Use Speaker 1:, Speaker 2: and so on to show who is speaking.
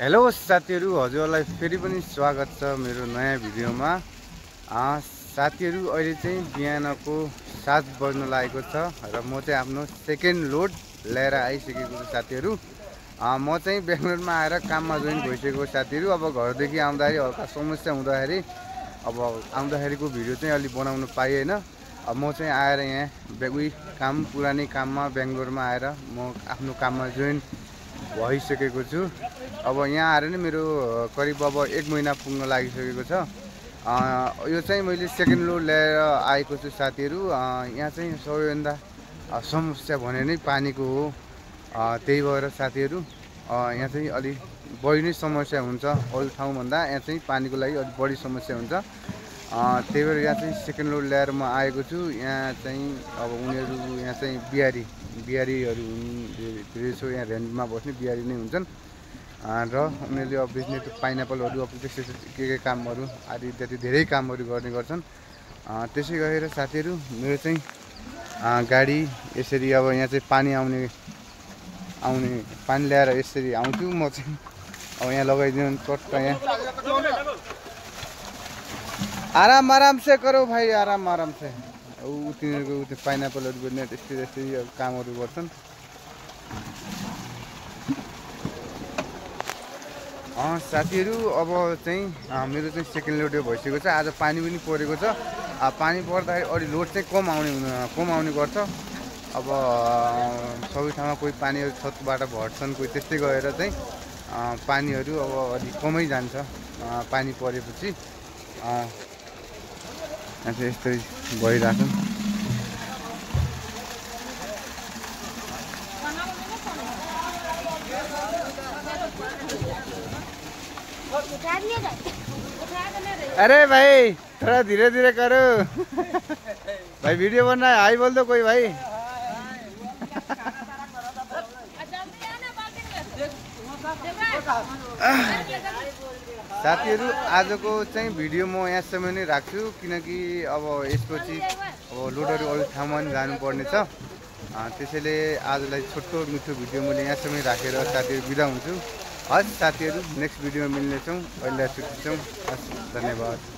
Speaker 1: Hello साथीहरु, हजुरलाई फेरि पनि स्वागत छ मेरो नयाँ भिडियोमा। साथीहरु, अहिले चाहिँ बिहानको 7 बज्न लागेको छ र म चाहिँ आफ्नो सेकेन्ड लोड लिएर आइसकेको छु साथीहरु। म चाहिँ बेंगलोरमा आएर काममा जोइन भइसकेको साथीहरु। अब घरदेखि आउँदाखेरि हल्का समस्या हुँदाखेरि अब आउँदाखेरिको भिडियो चाहिँ अलि बनाउन पाइएन। अब म चाहिँ आएर यहाँ पुरानै काममा बेंगलोरमा आएर म आफ्नो काममा जोइन भइसकेको छु। अब यहाँ आएर नै मेरो करिब अब 1 महिना पुग्न लागिसकेको छ। यो चाहिँ मैले सेकेन्ड लोड लिएर आएको छु साथीहरु। यहाँ चाहिँ सबैभन्दा समस्या भने नै पानीको हो। त्यही भएर साथीहरु यहाँ चाहिँ अलि बढी नै समस्या हुन्छ। अरू ठाउँभन्दा यहाँ चाहिँ पानीको लागि अलि बढी समस्या हुन्छ। त्यही भएर यहाँ चाहिँ सेकेन्ड लोड ल्याएर म आएको छु। यहाँ चाहिँ अब उनीहरू यहाँ चाहिँ बिहारीहरू धेरै जसो यहाँ रेन्टमा बस्ने बिहारी नै हुन्छन् र उनीहरूले अब बिजनेस पाइनएप्पलहरू अब त्यस्तै के कामहरू आदि इत्यादि धेरै कामहरू गर्ने गर्छन्। त्यसै गरेर साथीहरु मेरो चाहिँ गाडी यसरी अब यहाँ चाहिँ पानी आउने पानी ल्याएर यसरी आउँछु। म चाहिँ अब यहाँ लगाइदिनु चट्ट यहाँ आराम से करो भाइ, आराम से। तिनीहरूको पाइनएप्पलहरू बेच्ने त्यस्तै कामहरू गर्छन्। साथीहरु अब चाहिँ मेरो चाहिँ सेकेन्ड लोड भइसकेको छ। आज पानी पनि परेको छ। पानी पर्दाखेरि अलि लोड चाहिँ कम आउने गर्छ। अब सबै ठाउँमा कोही पानीहरू छतबाट भर्छन्, कोही त्यस्तै गएर चाहिँ पानीहरू अब अलि कमै जान्छ पानी परेपछि। यस्तै भइरहेको छ। अरे भाई थोड़ा धीरे धीरे करो भाई, वीडियो बन रहा है। हाई बोल दो कोई भाई। साथीहरु आजको चाहिँ भिडियो म यहाँसम्म नै राख्छु, किनकि अब यसपछि अब लोडहरू अरू ठाउँमा पनि जानुपर्ने छ। त्यसैले आजलाई छोटो मिठो भिडियो मैले यहाँसम्म राखेर साथीहरु बिदा हुन्छु। हस् साथीहरु, नेक्स्ट भिडियोमा मिल्नेछौँ। अहिले छुट्टी छौँ। हस्, धन्यवाद।